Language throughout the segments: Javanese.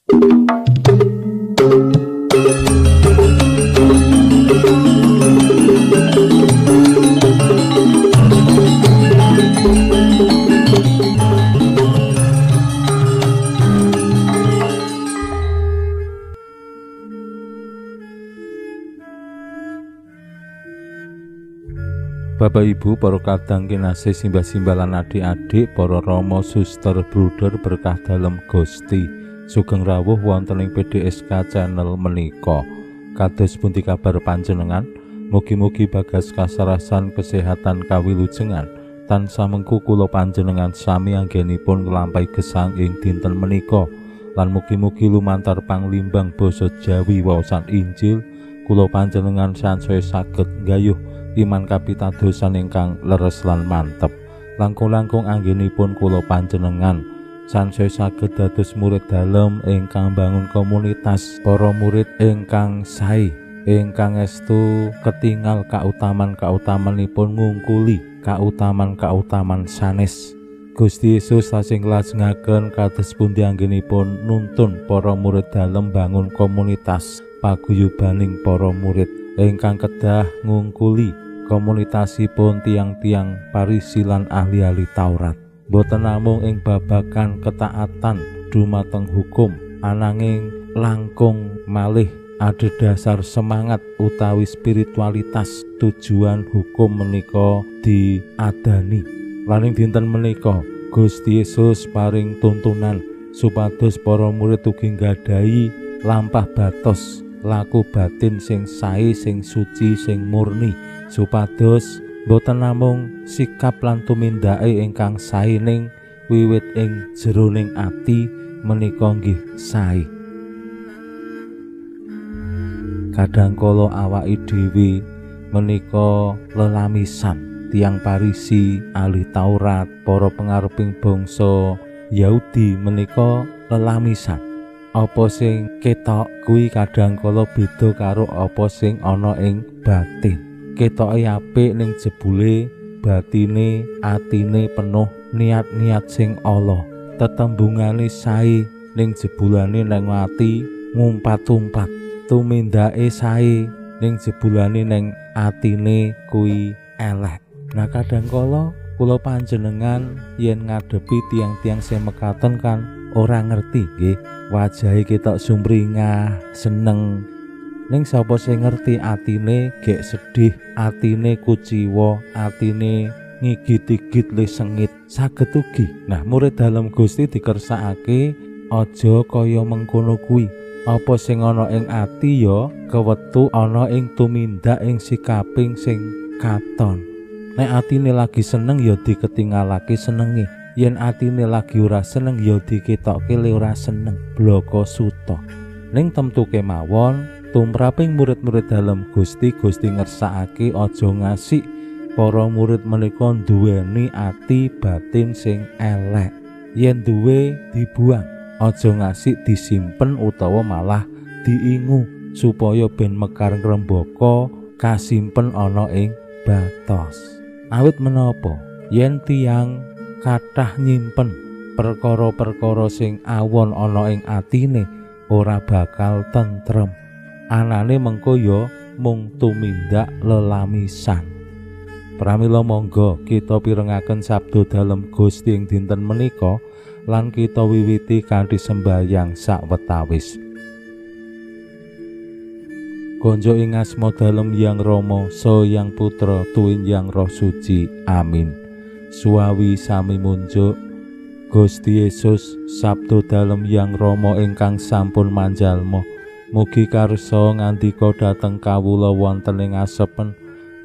Bapak Ibu, para kadang kinasih, simbah-simbah lan adik-adik, para rama, suster, bruder berkah dalem Gusti. Sugeng rawuh wonten ing PDSK channel menika. Kados pundi kabar panjenengan? Mugi-mugi bagas kasarasan kesehatan kawilujengan tansah mengku kula panjenengan sami anggenipun nglampahi gesang ing dinten menika. Lan mugi-mugi lumantar panglimbang basa Jawi waosan Injil kula panjenengan sansaya saged nggayuh iman kapitadosan ingkang leres lan mantep. Langkung-langkung anggenipun kula panjenengan sansaya saged dados murid dalem ingkang bangun komunitas para murid ingkang sae, ingkang estu ketingal kautaman-kautamanipun ngungkuli kautaman-kautaman sanes. Gusti Yesus tasih nglajengaken kados pundi anggenipun nuntun para murid dalem bangun komunitas paguyubaning para murid ingkang kedah ngungkuli komunitasipun tiang-tiang Parisi lan ahli-ahli Taurat. Boten namung ing babagan ketaatan dumateng hukum, ananging langkung malih adhedhasar semangat utawi spiritualitas tujuan hukum menika diadani. Lan ing dinten menika Gusti Yesus paring tuntunan supados para murid ugi nggadahi lampah batos laku batin sing sae, sing suci, sing murni, supados boten namung sikap lan tumindake ingkang sae ning wiwit ing jeroning ati menika nggih sae. Kadang kala awake dhewe menika lelamisan tiang Parisi, ahli Taurat, para pengareping bangsa Yahudi menika lelamisan. Apa sing ketok kuwi kadang kala beda karo apa sing ana ing batin. Ketoke apik ning jebule batine, atine penuh niat-niat sing ala. Tetembungane sae ning jebulane nang ati ngumpat-umpat. Tumindake sae ning jebulane nang atine kuwi elek. Nah, kadang kala kula panjenengan yen ngadepi tiang-tiang sing mekaten kan ora ngerti nggih, wajahe ketok sumringah, seneng. Ning sapa sing ngerti atine gek sedih, atine kuciwa, atine ngigit-igit le sengit, saged ugi. Nah, murid dalem Gusti dikersakake aja kaya mengkono kuwi. Apa sing ana ing ati ya kewetu ana ing tumindak ing sikaping sing katon. Nek atine lagi seneng ya diketingalake senenge. Yen atine lagi ora seneng ya diketokke le ora seneng, blaka suta. Ning temtu kemawon tumraping murid-murid dalem Gusti, Gusti ngersakake aja ngasih para murid menika duweni ati batin sing elek. Yen duwe dibuang, aja ngasih disimpen utawa malah diingu supaya ben mekar ngrembaka kasimpen ana ing batos. Awit menapa yen tiyang kathah nyimpen perkara-perkara sing awon ana ing atine ora bakal tentrem. Anane mengko ya mung tumindak lelamisan. Pramila monggo kita pirengaken sabda dalem Gusti ing dinten menika lan kita wiwiti kanthi sembahyang sawetawis. Konjo ing asma dalem Yang Rama, Sa Yang Putra, Tuwin Yang Roh Suci. Amin. Suwawi sami munjuk Gusti Yesus, sabda dalem Yang Rama ingkang sampun manjalma, mugi karsa ngandika dhateng kawula wonten ing asepen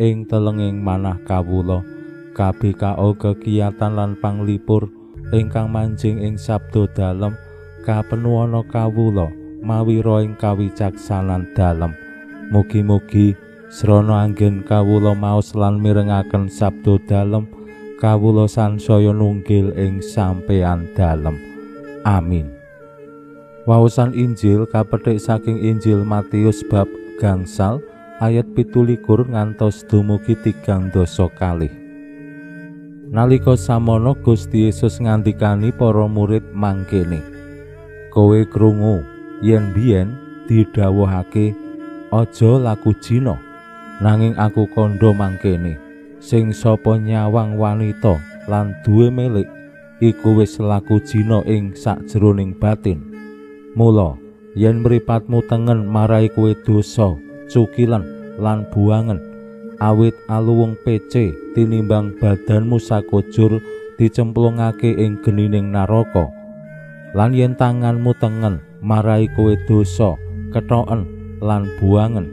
ing telenging manah kawula. KBKO kekiyatan lan panglipur ingkang manjing ing sabda dalem kapenuwana kawula mawira ing kawicaksanan dalem. Mugi-mugi srana anggen kawula maos lan mirengaken sabda dalem kawula sansaya nunggil ing sampeyan dalem. Amin. Waosan Injil kapetik saking Injil Matius bab 5 ayat 17 ngantos dumugi 32. Nalika samono Gusti Yesus ngandikani para murid mangkene, kowe krungu Yen biyen didhawuhake aja laku jina, nanging aku kandha mangkene, sing sapa nyawang wanita lan duwe milik iku wis laku jina ing sakjroning batin. Mula yen mripatmu tengen marai kowe dosa, cukilen lan buangen, awit aluwung pece tinimbang badanmu sakujur dicemplungake ing genining naraka. Lan yen tanganmu tengen marai kowe dosa, kethoken lan buangen,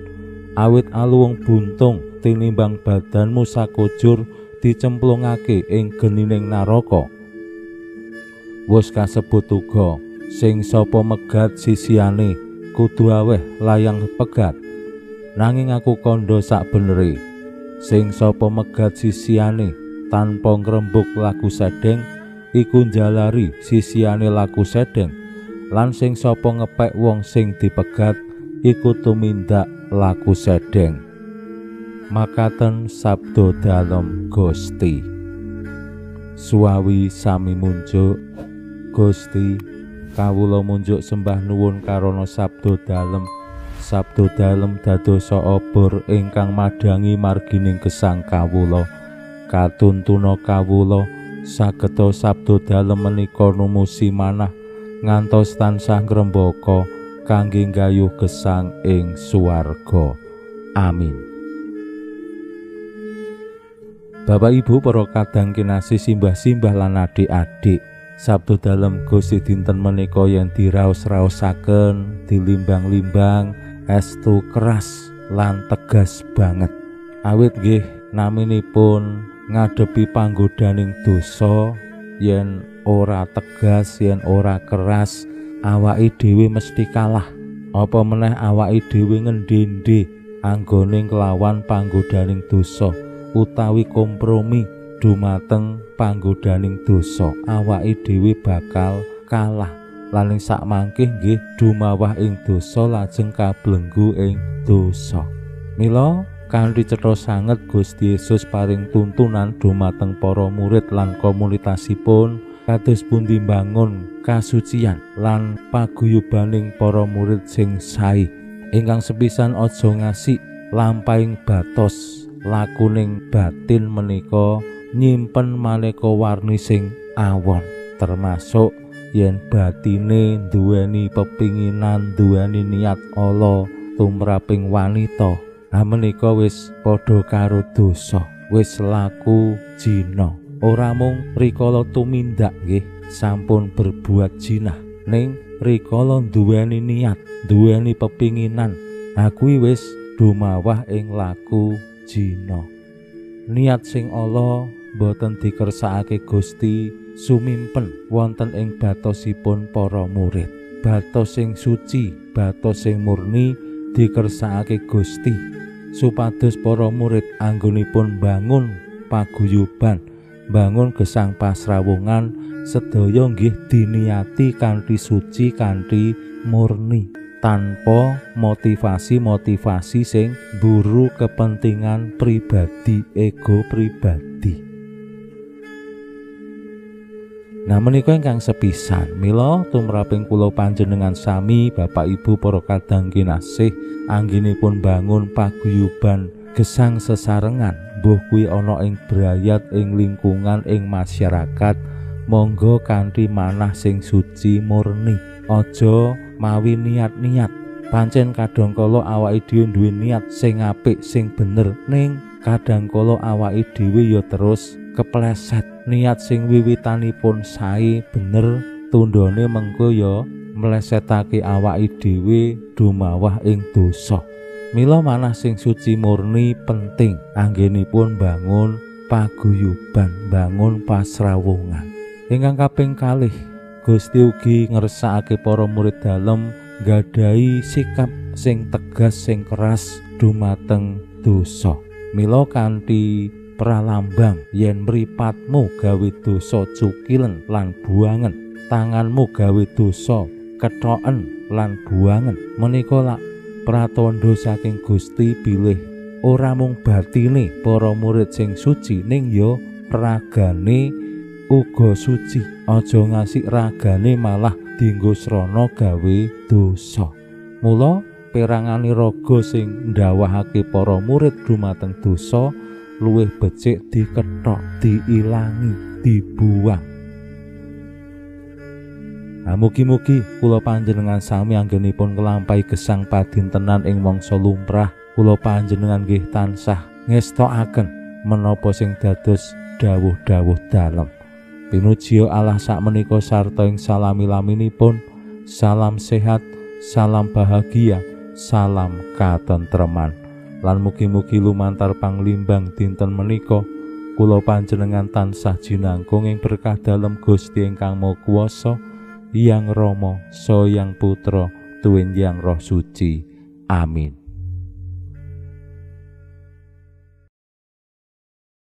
awit aluwung buntung tinimbang badanmu sakujur dicemplungake ing genining naraka. Wus kasebut uga, sing sapa megat sisihane kudu aweh layang pegat. Nanging aku kandha sakbenere, sing sapa megat sisihane tanpa ngrembug laku sedeng iku njalari sisihane laku sedeng, lan sing sapa ngepek wong sing dipegat iku tumindak laku sedeng. Makaten sabda dalem Gusti. Suwawi sami munjuk. Gusti, kawula munjuk sembah nuwun karana sabda dalem. Sabda dalem dadosa obor ingkang madhangi margining gesang kawula. Katuntuna kawula sageta sabda dalem menika numusi manah ngantos tansah ngrembaka kangge nggayuh gesang ing swarga. Amin. Bapak Ibu para kadang kinasih, simbah-simbah lan adik-adik, sabda dalem Gusti dinten menika yen diraos-raosaken, dilimbang-limbang, estu keras lan tegas banget. Awit nggih naminipun ngadepi panggodaning dosa, yen ora tegas, yen ora keras, awake dhewe mesti kalah. Apa meneh awake dhewe ngendhe-endhe anggone nglawan panggodaning dosa utawi kompromi dumateng panggodaning dosa, awake dhewe bakal kalah. Lan ing sakmangke nggih dumawah ing dosa lajeng kablenggu ing dosa. Mila kanthi cetha sanget Gusti Yesus paring tuntunan dumateng para murid lan komunitasipun kados pundi mbangun kasucian lan paguyubaning para murid sing sae. Ingkang sepisan, aja ngasih lampahing batos lakuning batin menika nyimpen maneka warni sing awon, termasuk yen batine duweni pepinginan, duweni niat ala tumraping wanita. Ha menika wis padha karo dosa, wis laku jina. Ora mung rikala tumindak nggih sampun berbuat jinah, ning rikala duweni niat, duweni pepinginan, ha kuwi wis dumawah ing laku jina. Niat sing ala boten dikersakake Gusti sumimpen wonten ing batosipun para murid. Batos sing suci, batos sing murni dikersakake Gusti supados para murid anggonipun bangun paguyuban, bangun gesang pasrawungan sedaya nggih diniati kanthi suci, kanthi murni, tanpa motivasi-motivasi sing mburu kepentingan pribadi, ego pribadi. Nah menika ingkang sepisan, mila tumraping kula panjenengan sami Bapak Ibu para kadang kinasih anggenipun bangun paguyuban gesang sesarengan, mbuh kuwi ana ing brayat, ing lingkungan, ing masyarakat, monggo kanthi manah sing suci murni. Aja mawi niat-niat. Pancen kadangkala awake dhewe duwe niat sing apik, sing bener, ning kadangkala awake dhewe ya terus kepleset. Niat sing wiwitanipun sae bener, tundhone mengko ya mlesetake awake dhewe dumawah ing dosa. Mila manah sing suci murni penting anggenipun bangun paguyuban, bangun pasrawungan. Ingkang kaping kalih, Gusti ugi ngersakake para murid dalem nggadahi sikap sing tegas, sing keras dumateng dosa. Mila kanthi pralambang yen mripatmu gawe dosa cukilen lan buangen, tanganmu gawe dosa kethoken lan buangen, menika lak pratandha saking Gusti bilih ora mung batine para murid sing suci, ning ya ragane uga suci. Aja ngasih ragane malah dienggo srana gawe dosa. Mula perangane raga sing ndawahake para murid dumateng dosa luwih becik dikethok, diilangi, dibuang. Mugi-mugi kula panjenengan sami anggenipun nglampahi gesang padintenan ing mangsa lumrah, kula panjenengan nggih tansah ngestokaken menapa sing dados dawuh-dawuh dalem. Pinuji Allah sakmenika sarta ing salami-laminipun, salam sehat, salam bahagia, salam katentreman. Lan mugi-mugi lumantar panglimbang dinten menika kula panjenengan tansah jinangkung ing berkah dalem Gusti ingkang Maha Kuwasa, Yang Rama, Sang Yang Putra, Tuwin Yang Roh Suci. Amin.